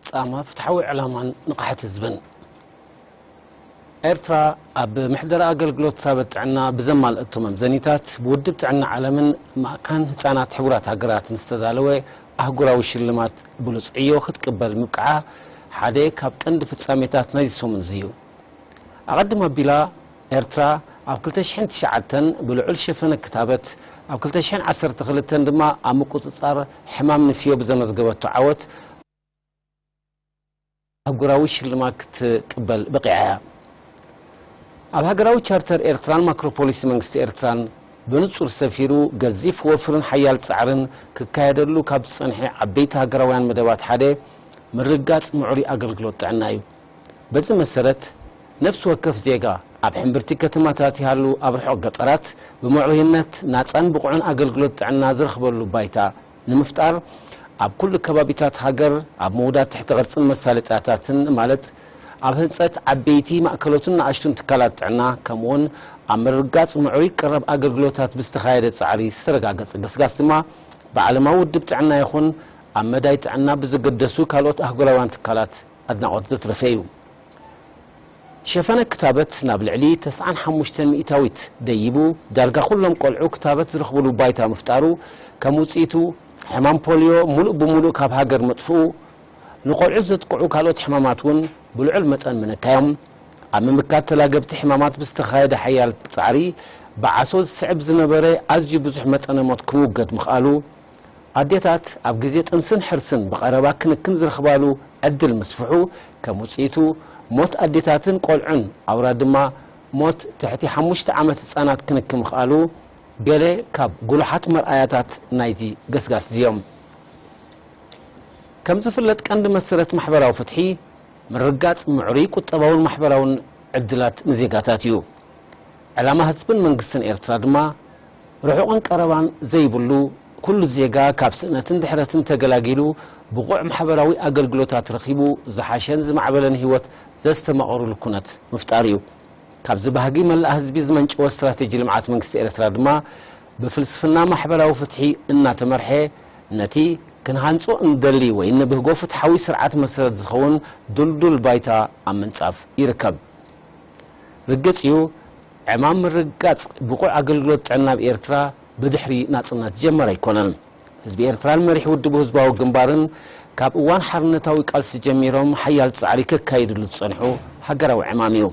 ጻማ ፍትሓዊ ዕላማን ንቕሓት ህዝብን። ኤርትራ ኣብ ምሕደራ ኣገልግሎት ክታበት ጥዕና ብዘማልአቶ መምዘኒታት ብውድብ ጥዕና ዓለምን ማእከን ህጻናት ሕቡራት ሃገራትን ዝተዳለወ ኣህጉራዊ ሽልማት ብሉጽ ዕዮ ክትቅበል ምብቅዓ ሓደ ካብ ቀንዲ ፍጻሜታት ናይዚ ሰሙን እዚ እዩ። ኣቐድም ኣቢላ ኤርትራ ኣብ ክልተ ሽሕን ትሽዓተን ብልዑል ሸፈነ ክታበት፣ ኣብ ክልተ ሽሕን ዓሰርተ ክልተን ድማ ኣብ ምቁጽጻር ሕማም ንፍዮ ብዘመዝገበቶ ዓወት ኣህጉራዊ ሽልማት ክትቅበል በቒዓ እያ። ኣብ ሃገራዊ ቻርተር ኤርትራን ማክሮ ፖሊሲ መንግስቲ ኤርትራን ብንጹር ሰፊሩ፣ ገዚፍ ወፍርን ሓያል ጻዕርን ክካየደሉ ካብ ዝጸንሐ ዓበይቲ ሃገራውያን መደባት ሓደ ምርግጋጽ ምዕሩይ ኣገልግሎት ጥዕና እዩ። በዚ መሰረት፣ ነፍሲ ወከፍ ዜጋ ኣብ ሕምብርቲ ከተማታት ይሃሉ ኣብ ርሑቕ ገጠራት ብምዕሩይነት ናጻን ብቑዕን ኣገልግሎት ጥዕና ዝረኽበሉ ባይታ ንምፍጣር፣ ኣብ ኩሉ ከባቢታት ሃገር ኣብ ምውዳድ ትሕተ ቅርጽን መሳለጥያታትን፣ ማለት ኣብ ህንጸት ዓበይቲ ማእከሎትን ንኣሽቱን ትካላት ጥዕና፣ ከምኡውን ኣብ ምርግጋጽ ምዕሩይ ቀረብ ኣገልግሎታት ብዝተኻየደ ጻዕሪ ዝተረጋገጸ ገስጋስ ድማ ብዓለማዊ ውድብ ጥዕና ይኹን ኣብ መዳይ ጥዕና ብዝግደሱ ካልኦት ኣህጉራውያን ትካላት ኣድናቖት ዘትረፈ እዩ። ሸፈነ ክታበት ናብ ልዕሊ ተስዓን ሓሙሽተን ሚእታዊት ደይቡ፣ ዳርጋ ኩሎም ቆልዑ ክታበት ዝረኽብሉ ባይታ ምፍጣሩ፣ ከም ውጽኢቱ ሕማም ፖልዮ ሙሉእ ብሙሉእ ካብ ሃገር ምጥፍኡ፣ ንቆልዑ ዘጥቅዑ ካልኦት ሕማማት እውን ብልዑል መጠን ምንካዮም፣ ኣብ ምምካት ተላገብቲ ሕማማት ብዝተኻየደ ሓያል ጻዕሪ፣ ብዓሶ ዝስዕብ ዝነበረ ኣዝዩ ብዙሕ መጠነ ሞት ክምውገድ ምኽኣሉ፣ ኣዴታት ኣብ ግዜ ጥንስን ሕርስን ብቐረባ ክንክን ዝረኽባሉ ዕድል ምስፍሑ፣ ከም ውጽኢቱ ሞት ኣዴታትን ቆልዑን፣ ኣውራ ድማ ሞት ትሕቲ ሓሙሽተ ዓመት ህጻናት ክንክን ምኽኣሉ፣ ገለ ካብ ጉሉሓት መርኣያታት ናይዚ ገስጋስ እዮም። ከም ዝፍለጥ፣ ቀንዲ መሰረት ማሕበራዊ ፍትሒ ምርጋጽ ምዕሩይ ቁጠባውን ማሕበራውን ዕድላት ንዜጋታት እዩ። ዕላማ ህዝብን መንግስትን ኤርትራ ድማ ርሑቕን ቀረባን ዘይብሉ፣ ኩሉ ዜጋ ካብ ስእነትን ድሕረትን ተገላጊሉ ብቑዕ ማሕበራዊ ኣገልግሎታት ረኺቡ ዝሓሸን ዝማዕበለን ህይወት ዘስተማቕሩሉ ኩነት ምፍጣር እዩ። ካብዚ ባህጊ መላእ ህዝቢ ዝመንጨወ ስትራቴጂ ልምዓት መንግስቲ ኤርትራ ድማ ብፍልስፍና ማሕበራዊ ፍትሒ እናተመርሐ፣ ነቲ ክንሃንጾ እንደሊ ወይ እንብህጎ ፍትሓዊ ስርዓት መሰረት ዝኸውን ድልዱል ባይታ ኣብ ምንጻፍ ይርከብ። ርግጽ እዩ፣ ዕማም ምርግጋጽ ብቑዕ ኣገልግሎት ጥዕና ኣብ ኤርትራ ብድሕሪ ናጽነት ዝጀመረ ኣይኮነን። ህዝቢ ኤርትራን መሪሕ ውድቡ ህዝባዊ ግንባርን ካብ እዋን ሓርነታዊ ቃልሲ ጀሚሮም ሓያል ጻዕሪ ከካይድሉ ዝጸንሑ ሃገራዊ ዕማም እዩ።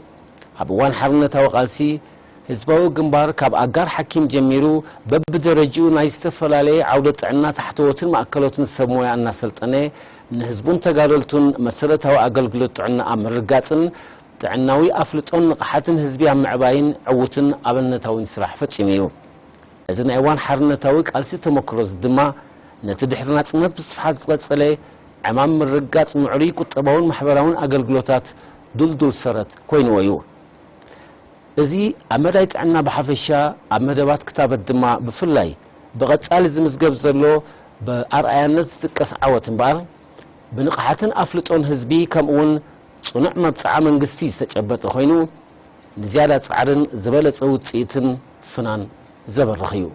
ኣብ እዋን ሓርነታዊ ቃልሲ፣ ህዝባዊ ግንባር ካብ ኣጋር ሓኪም ጀሚሩ በብደረጅኡ ናይ ዝተፈላለየ ዓውደ ጥዕና ታሕተዎትን ማእከሎትን ሰብ ሞያ እናሰልጠነ፣ ንህዝቡን ተጋደልቱን መሰረታዊ ኣገልግሎት ጥዕና ኣብ ምርጋጽን ጥዕናዊ ኣፍልጦን ንቕሓትን ህዝቢ ኣብ ምዕባይን ዕዉትን ኣብነታዊን ስራሕ ፈጺሙ እዩ። እዚ ናይ እዋን ሓርነታዊ ቃልሲ ተመክሮ እዚ ድማ ነቲ ድሕሪ ናጽነት ብስፍሓት ዝቐጸለ ዕማም ምርግጋጽ ምዕሩይ ቁጠባውን ማሕበራውን ኣገልግሎታት ድልዱል ሰረት ኮይንዎ እዩ። እዚ ኣብ መዳይ ጥዕና ብሓፈሻ፣ ኣብ መደባት ክታበት ድማ ብፍላይ ብቐጻሊ ዝምዝገብ ዘሎ ብኣርኣያነት ዝጥቀስ ዓወት እምበኣር፣ ብንቕሓትን ኣፍልጦን ህዝቢ ከምኡውን ጽኑዕ መብጽዓ መንግስቲ ዝተጨበጠ ኮይኑ፣ ንዝያዳ ጻዕርን ዝበለጸ ውጽኢትን ፍናን ዘበርኽ እዩ።